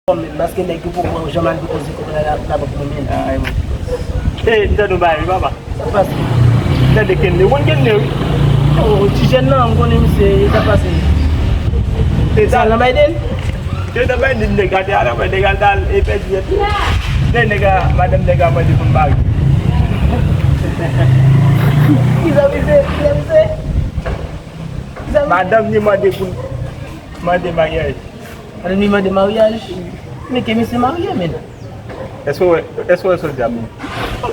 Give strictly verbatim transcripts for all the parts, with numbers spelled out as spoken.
Kòm menm, paske nèg yo poko janm al depoze kòb la, la, labank mwen menm. Ay, mwen. E, m tande w bay, wi, papa. Sa pase? M tande Kenley. Ou konn Kenley, wi. O, ti jèn nan, m konnen misye, sa pase. E sa, sa nan Biden? Se nan Biden, nèg a te al, nèg a t al, e pèdi yèt. Lè nèg a, madanm nèg a mande pou l mari. Kisa misye, kisa misye? Kisa misye? Madanm li mande pou l mande maryaj. Madanm li mande maryaj. Men ke misye marye, men. Èske w wè, èske w wè sa w di a, men?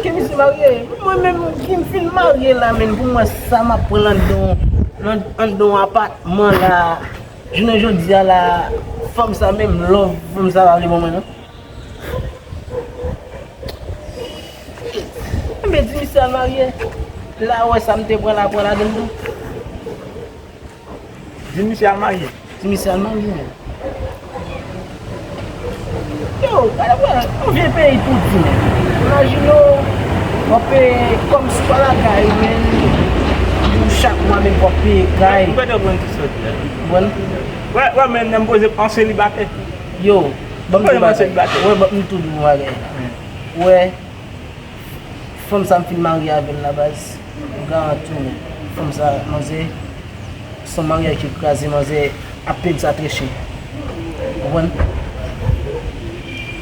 Ke misye marye. Mwen menm, ki m fin marye la, men, pou mwen, sa m ap pran anndan, anndan yon apatman la. Jounen jodi a la, fanm sa menm, love, fanm sa pa vle ban mwen, non. Enben, di misye al marye. La, w wè sa m te pran la, pran ladann tou. Di misye al marye. Di misye al marye, men. Yo, gade wè, yon vye peyi tou di, men. Imajine w, w ap peye kòm si w pa lakay, men. Chak mwa, men, w ap peye kay. Ou pa t konprann ki sòti a. Konprann? Wè, wè, men, nan m poze an selibatè. Yo, ban m di w bagay. Wè, ban m tou di w bagay. Wè, fanm sa m fin marye avè l la, baz, m garanti w, fanm sa, manzè, se yon maryaj ki kraze, manzè ap pèdi sa trè chè. Ou konprann?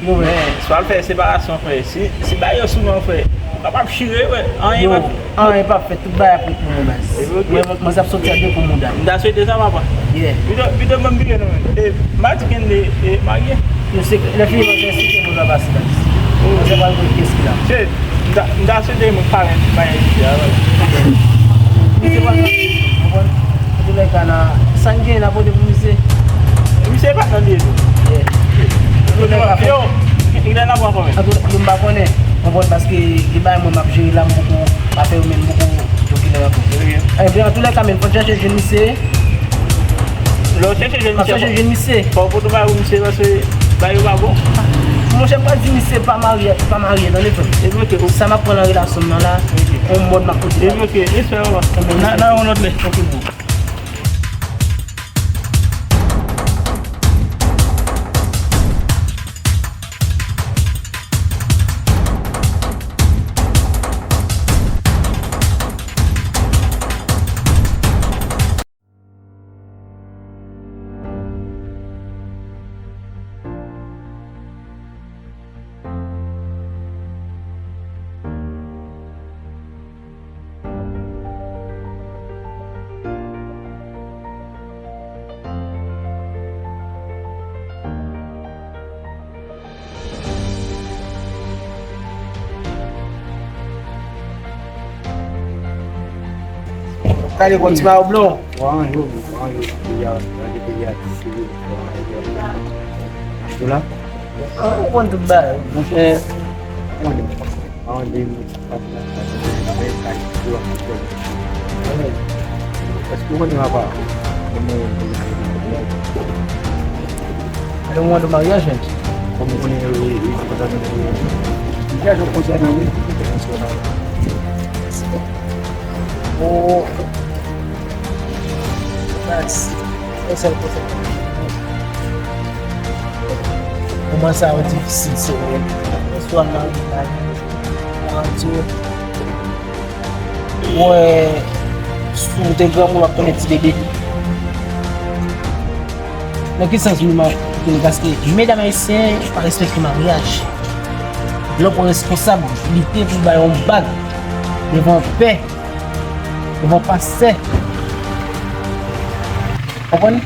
Yo, men, si w al fè separasyon, frè, si, si bagay yo sou men w, frè, ou kapab chire, frè, anyen p ap fèt. Anyen p ap fèt, tout bagay ap ret pou mwen, baz. Mwen, mwen, mwen ap soti ak de pou mouda. M ta swete sa, papa. Yeah. Pito, pito ban m vire non, men. E, m pa di Kenley, e, marye. Yo, se, lè fini, mwen se site moun nan pase, baz. Mwen se pral konn kiyès ki la. Chè, m ta, m ta swete mwen parèt, bagay isi a, wè. Misye pa nan, konprann? Antoulèka, nan, sa n gen, n a pote pou misye. Misye pa nan liye tou. Yeah. Antoulèka, yo, kilè n ap pran konbyen? Antoulèka, yo, m pa konnen. Konprann, paske gen bagay mwen m ap jere la, m poko pa fè yo menm poko jokilè ankò. Ebyen, antoulèka, men, fò n chèche jwenn misye. Lè w chèche jwenn misye, fò w pote bagay pou misye, paske bagay yo pa bon. Monchè, m pral di misye pa marye, pa marye, tande frè m. Sa m ap pran nan relasyon m nan la, yon mòd m ap pote bagay. Nan, nan yon lòt lè. Ok, bro. Gade bon ti mayo blan. Wa anje w, wa anje w, peyi a, gade peyi a, ti seri, wa anje w. Ou la? Ou konn tout bagay. Monchè, mande m pati la, pati la, pati la, pati la. Èske ou konn apa? Mwen, mwen, mwen, mwen. Alò, mwen, mwen, maryaj, men. Kòm ou konnen, e, e, e, konsa, men, e, maryaj, ou konsa, men, wi. Oh. Nice. Yon sèl kote. Moman sa yo difisil, se vre. Bonswa, Marie, Marie. Marie, wè, si w te granmoun, w ap konnen ti bebe. Nan ki sans nou ma-, paske medam ayisyen pa respekte maryaj. Lè w pran responsablite pou bay yon bag devan pè, devan pastè. Konprann?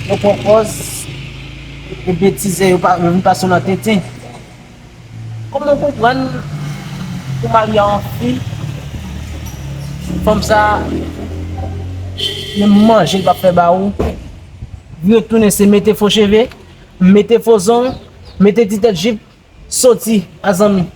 Yo pran pòz, e betize yo pa, yo vin pase w nan tenten. Kòman w konprann ou marye a yon fi, fanm sa, menm manje l p ap fè ba ou, vire tounen se mete fo cheve, mete fo zong, mete ti tèt jip, soti a zanmi.